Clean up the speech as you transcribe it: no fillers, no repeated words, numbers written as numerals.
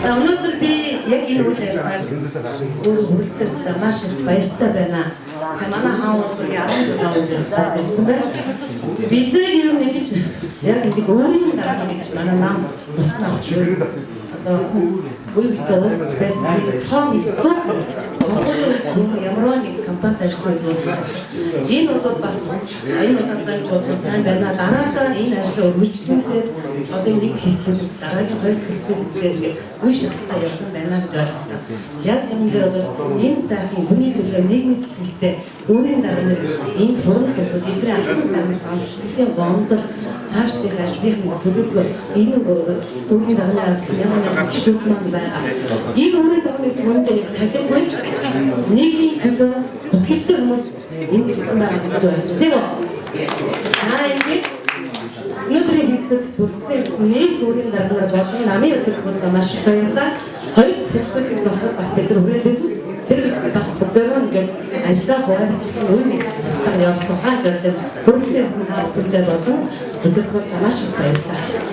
За, өнөөдөр би яг энэ үйл ажиллагааг өөрөө хүрэлцээрсдээ маш их баяртай байна. Тэгээ манай хаан улбаргийн 16 үеэс ирсэн байна. Бид нар ер нь ингэж яг ингэж өөрийн дарга гэж манай нам бусна авч одоо үе үедээ уулзч байсан. Тэр том их цөөхөн сонгуулийн ямар нэг компанид ажиллах үед уулзсан. Энэ бол бас энэ удаад ч сайн байна. Дараалал энэ ажлыг өргөжлүүлээд одоо нэг хэлцүүлэг, дараагийн хоёр хэлцүүлгээр ингээд үе шаттай явсан байна гэж ойлголоо. Яг юм дээр бол энэ сайхан хүний төлөө нийгмийн сэтгэлтэй өөрийн дарга энэ хуран цуглууд эдгээр алтан сайхан сэтгэлийн гомдол, цаашдын ажлын төлөвлөгөө, энэ өөрийн дарганы ард ямар нэгэн гишүүд маань байгаа. Энэ өөрийн дарганы түвэнд нэг цалингүй нийгмийн төлөө бүхэлдээ хүмүүс энд ирсэн байгаа гэж байна. Тийм үү? Аа, ингээд өнөөдрийн хэлцүүлэгт хүрэлцэн ирсэн нэг өөрийн дарганаар болон намын өдөр маш их баярлалаа. Хоёр дахь хэлцүүлэгт болоход бас бид нар хүрээд ирнэ. Тэр бас бүгдээрээ ингээд ажлаа хураажсэн үе нэг цэцэн явах тухай гэж хүрэлцэн ирсэн та бүхэндээ болон өдөртөө маш их баярлалаа.